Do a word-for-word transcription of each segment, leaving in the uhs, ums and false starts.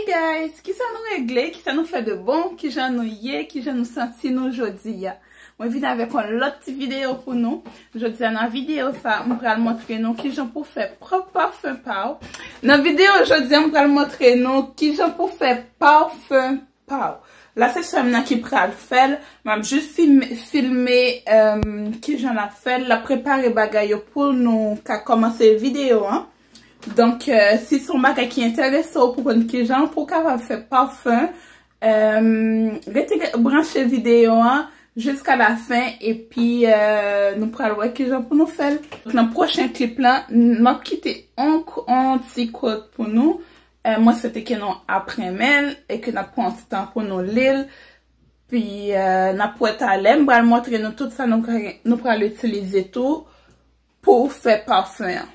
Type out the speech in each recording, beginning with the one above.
Guys, kisa nou regle, kisa nou fè de bon, kijan nou ye, kijan nou santi nou jodi a. Mwen vin avèk yon lòt ti videyo pou nou. Jodi a nan videyo sa, m pral montre nou kijan pou fè pwòp pafen pa w. Nan videyo jodi a, m pral montre nou kijan pou fè pafen pa w. La se sè m nan ki pral fè l. M ap jis filme, filme, em, kijan l ap fè l. L ap prepare bagay yo pou nou ka kòmanse videyo an. Donk, eh, si se yon bagay ki enterese w pou konn kijan pou w kapab fè pafen, em, rete branche videyo an jiska lafen, epi, eh, nou pral wè kijan pou nou fè l. Nan pwochen klip la, m ap kite yon, yon ti quote pou nou. Eh, mwen swete ke nou ap renmen l e ke n ap pran yon ti tan pou nou li l. Pi, eh, n ap wè talè. M pral montre nou tout sa nou, nou pral itilize tou pou fè pafen an.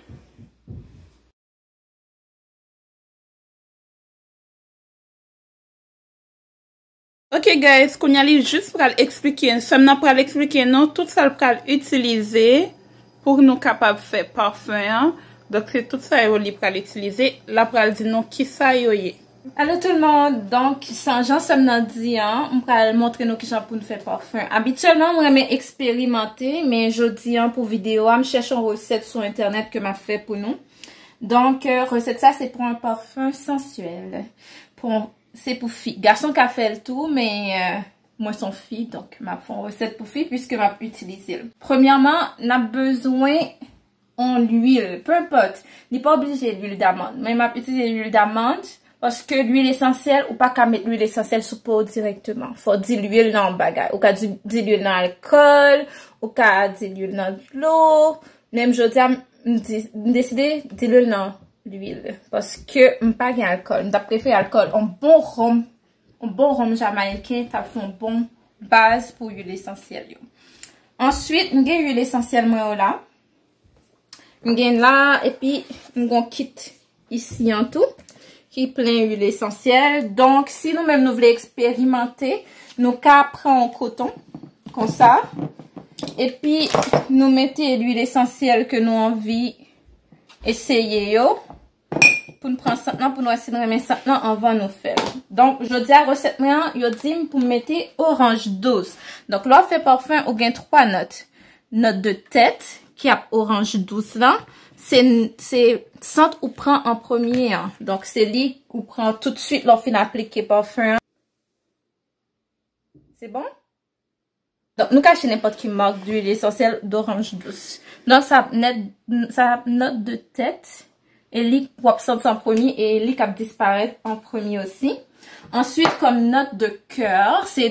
Ok guys, kounye a li jis pral eksplike, sè m nan pral eksplike nou tout sa l pral itilize pou nou kapab fè pafen an. Donk se tout sa yo li pral itilize, l ap pral di nou kisa yo ye. Hello tout le monde, donk san jan sè m nan di an, m pral montre nou kijan pou n fè pafen. Abityèlman, mwen renmen eksperimante, men jodi an pou videyo a, m chèche yon resèt sou entènèt ke m ap fè pou nou. Donk, eh, resèt sa se pou yon pafen sansyèl. Pou, se pou fi. Gason ka fè l tou, men, eh, mwen se yon fi, donk m ap fè yon resèt pou fi, piske m ap itilize l. Premyèman, n ap bezwen yon lwil, peu importe, li pa oblije lwil damann, men m ap itilize lwil damann, paske lwil esansyèl, ou pa ka met lwil esansyèl sou po w dirèkteman. Fò w dilwe l nan yon bagay. Ou ka di-, dilwe l nan alkòl, ou ka dilwe l nan dlo, men jodi a, m di-, m deside dilwe l nan lwil, paske m pa gen alkòl. M t ap prefere alkòl. Yon bon wonm, yon bon wonm jamayiken t ap fè yon bon baz pou lwil esansyèl yo. Answit, m gen lwil esansyèl mwen yo la. M gen la, epi m gen yon kit isi an tou, ki plen lwil esansyèl. Donk, si nou menm nou vle eksperimante, nou ka pran yon koton, konsa, epi nou mete lwil esansyèl ke nou anvi eseye yo, pou n pran sant lan, pou n wè si n renmen sant lan anvan nou fè l. Donk, jodi a, resèt mwen an, yo di m pou m mete oranj dous. Donk, lè w ap fè pafen, ou gen twa nòt. Nòt de tèt, ki ap oranj dous lan, se, se sant ou pran an premye an. Donk, se li ou pran toutswit lè w fin aplike pafen an. Se bon? Donk, nou ka achte nenpòt ki mak dwil esansyèl d'orange douce. Donk, sa ap nèt, sa ap nòt de tèt, e li w ap santi an premye, e li k ap disparèt an premye osi. Answit, kòm nòt de kè, se,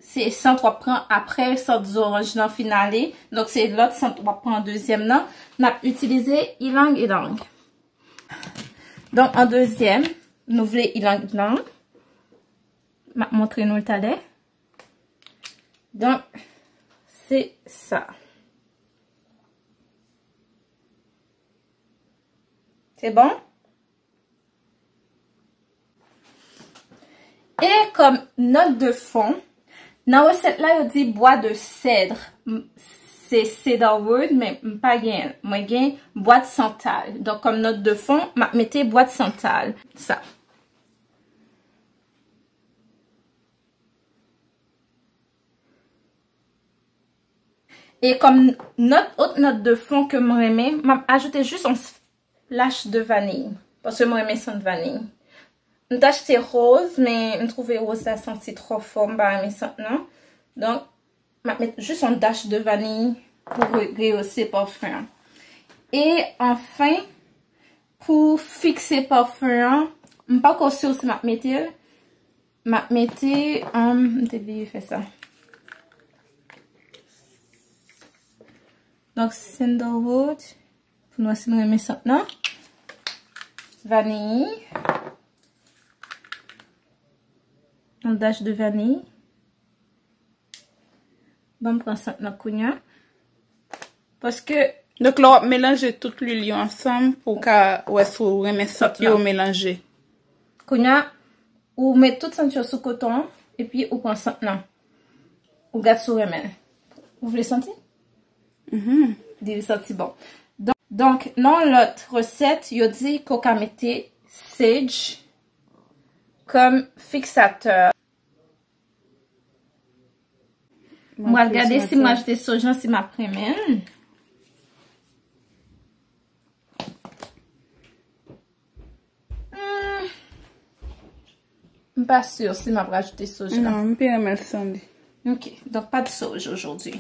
se sant w ap pran apre sant zoranj nan fin ale. Donk, se lòt sant w ap pran an dezyèm nan. N ap itilize ilang ilang. Donk, an dezyèm, nou vle ilang ilang. M ap montre nou l talè. Donk, se sa. Se bon? E kòm nòt de fon, nan resèt la, yo di bois de cèdre. M, se cedarwood, men m pa gen l. Mwen gen bwa de santal. Donk, kòm nòt de fon, m ap mete bwa de santal. Sa. E kòm nòt, òt nòt de fon ke m renmen, m ap ajoute jis yon splash de vanille. Paske mwen renmen sant vanille. M t achte roz, men m twouve roz la santi twò fò, m pa renmen sant lan. Donk, m ap met jis yon dash de vanille pou re-, rehausse pafen an. E anfen, pou fikse pafen an, m poko si w si m ap mete l. M ap mete, um, m te bliye fè sa. Donk, sandalwood, pou nou wè si nou renmen sant lan. Vaniy. Yon dash de vaniy. Bon, m pran sant lan kounye a. Paske. Donk, la w ap melanje tout lwil yo ansanm pou w ka wè si w renmen sant yo melanje. Kounye a, ou met tout sant yo sou koton an, epi ou pran sant lan. Ou gad si w renmen l. Ou vle santi? Mhm. Li santi bon. Donk, donk, nan lòt resèt, yo di ke w ka mete sage, kòm fiksatè. M pral gade si m rajoute sojan, si m ap renmen l. Hmm. M pa si si m ap rajoute soja. Non, m te renmen l san li. Ok, donk pa de soja jodi.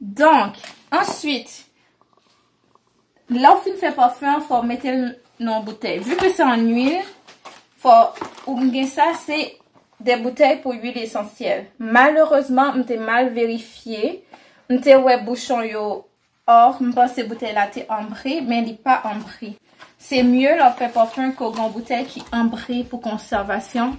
Donk, answit, lè w fin fè pafen an, fò w mete l nan yon boutèy. Vu que c'est en huile, fò ou gen sa, se de boutèy pou lwil esansyèl. Malerezman, m te mal verifye. M te wè bouchon yo Or, m panse boutèy la te anbre, men li pa anbre. Se mye lè w fè pafen ke w gen yon boutèy ki anbre pou konsèvasyon.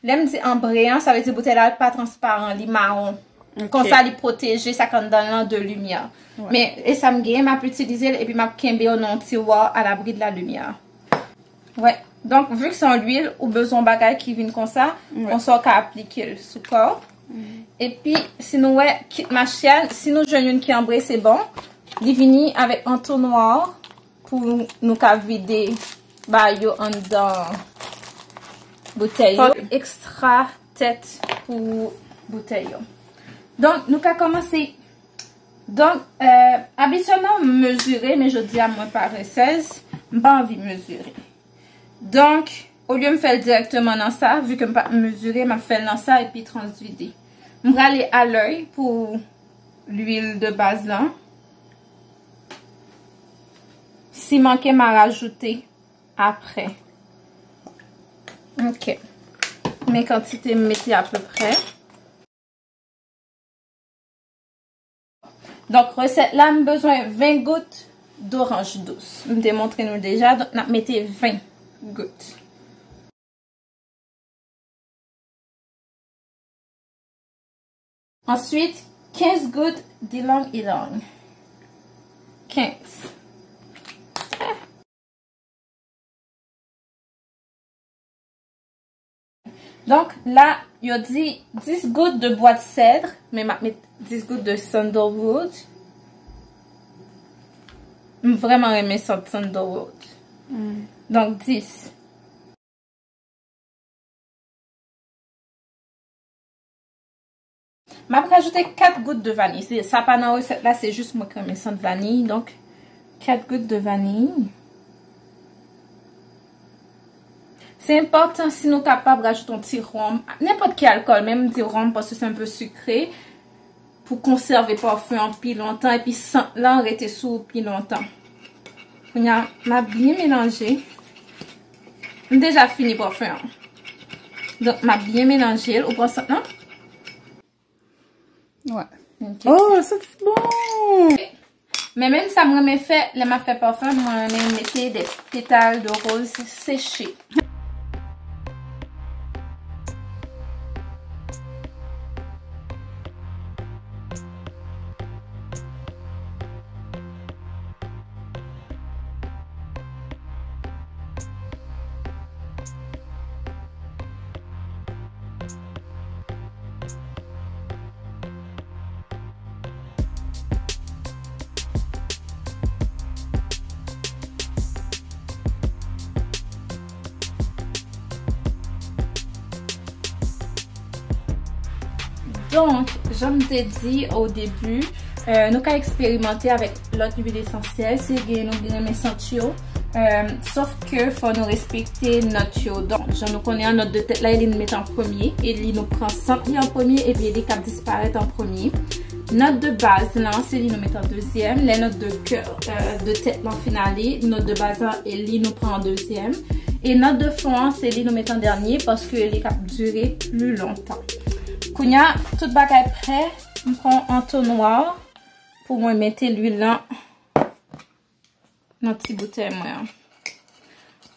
Lè m di anbre an, sa vle di boutèy la pa transparan, li mawon. Ok. Konsa, li pwoteje sa k anndan l lan de limyè. Wi. Men, e sa m genyen, m ap itilize l epi m ap kenbe yo nan yon tiwa alabri de la limyè. Wè. Donk, vu que c'est en huile, ou bezwen yon bagay ki vin konsa, wi, konsa w ka aplike l sou kò w. Mhm. Epi, si nou wè, kit masyal, si nou jwenn youn ki anbre, se bon. Li vini avèk antonwa pou nou ka vide ba yo anndan boutèy yo. Ok. Ekstra tèt pou boutèy yo. Donk, nou ka kòmanse. Donk, euh, abityèlman, m mezire, men jodi a, mwen paresèz, m pa anvi mezire. Donk, olye m fè l dirèkteman nan sa, vu ke m pa mezire, m ap fè l nan sa epi transvide. M prale a lèy pou lwil de baz lan. Si manke, m a rajoute apre. Ok. Men kantite m mete apeprè. Donk, resèt la, m bezwen ven gout doranj dous. M te montre nou deja, donk, n ap mete ven gout. Answit, kenz gout d'ylang ylang. Kenz. Donk, la, yo di dis gout de bwa de sèd, men m ap met dis gout de sandalwood. M vrèman renmen sant sandalwood. Mm. Donk, dis. M ap rajoute kat gout de vaniy. Se, sa pa nan resèt la, se jis mwen k renmen sant vaniy. Donk, kat gout de vaniy. Se enpòtan si nou kapab rajoute yon ti wonm, nenpòt ki alkòl, men m di wonm paske se un peu sucré, pou konsève pafen an pi lontan, epi sant lan rete sou ou pi lontan. Kounye a, m ap byen melanje. M deja fini pafen an. Donk, m ap byen melanje l. Ou pran sant lan? Wi. Ok. Oh, santi bon! Men menm sa m renmen fè, lè m ap fè pafen, mwen renmen mete de pétales de rose séchés. Donk, jan m te di o debi, euh, nou ka eksperimante avèk lòt lwil esansyèl, si gen nou renmen sant yo. Euh, sòf ke fò nou respekte nòt yo. Donk, jan nou konnen an, nòt de tèt la, e li nou met an premye, e li nou pran sant li an premye, epi e li k ap disparèt an premye. Nòt de baz lan, se li nou met an dezyèm. Lè nòt de kè, euh, de tèt lan fin ale, nòt de baz lan, e li nou pran an dezyèm. E nòt de fon an, se li nou met an dènye, paske li k ap dire pli lontan. Kounye a, tout bagay prè, m pran antonwa pou mwen mete lwil lan nan ti boutèy mwen an.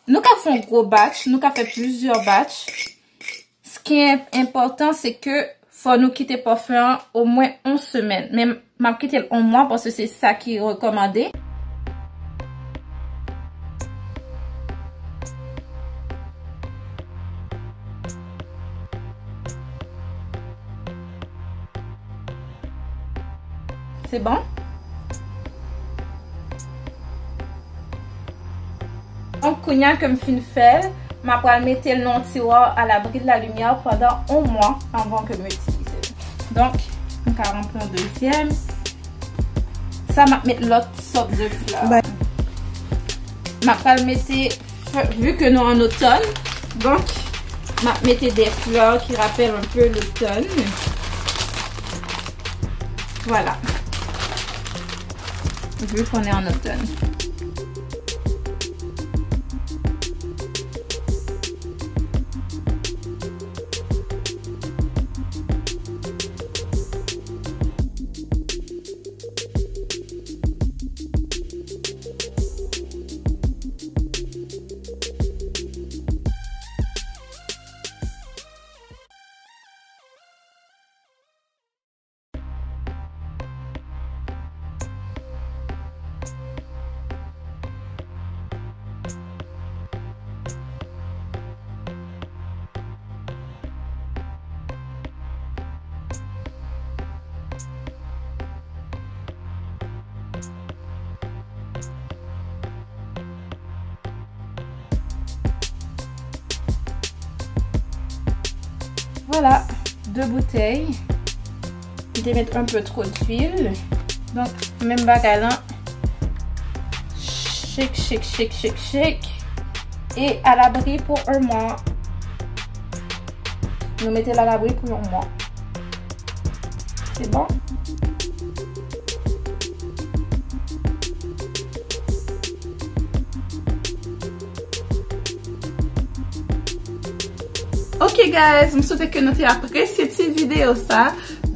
Nou ka fè yon gwo batch, nou ka fè plizyè batch. Sa ki enpòtan, se ke fò nou kite pafen an omwen yon semèn. Men m ap kite l yon mwa paske se sa ki rekòmande. Se bon? Donk, kounye a ke m fin fè l, M ap pral mete l nan yon tiwa alabri de la limyè pandan yon mwa anvan ke m itilize l. Donk, m ka ranpli yon dezyèm. Sa m ap met lòt sòt de flè. M ap pral mete, vu que nou an otòn, donk, m ap mete de flè ki rapèl un peu l'automne. Voilà. Vu qu'on est en automne. Vwala, de boutèy. M te met un peu trop d'huile. Donk, menm bagay lan. Shake, shake, shake, shake, shake. E alabri pou un mwa. Nou mete l alabri pou yon mwa. Se bon? Ok guys, m swete ke nou te apresye ti videyo sa.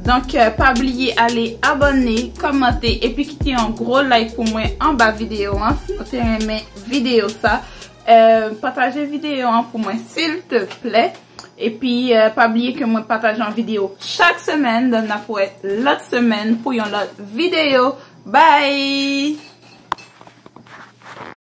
Donk, euh, pa bliye ale abòne, kòmante, epi kite yon gwo like pou mwen anba videyo an, si nou te renmen videyo sa. Euh, pataje videyo an pou mwen, silteplè. Epi, euh, pa bliye ke mwen pataje yon videyo chak semèn. Donk, n ap wè lòt semèn pou yon lòt videyo. Bye!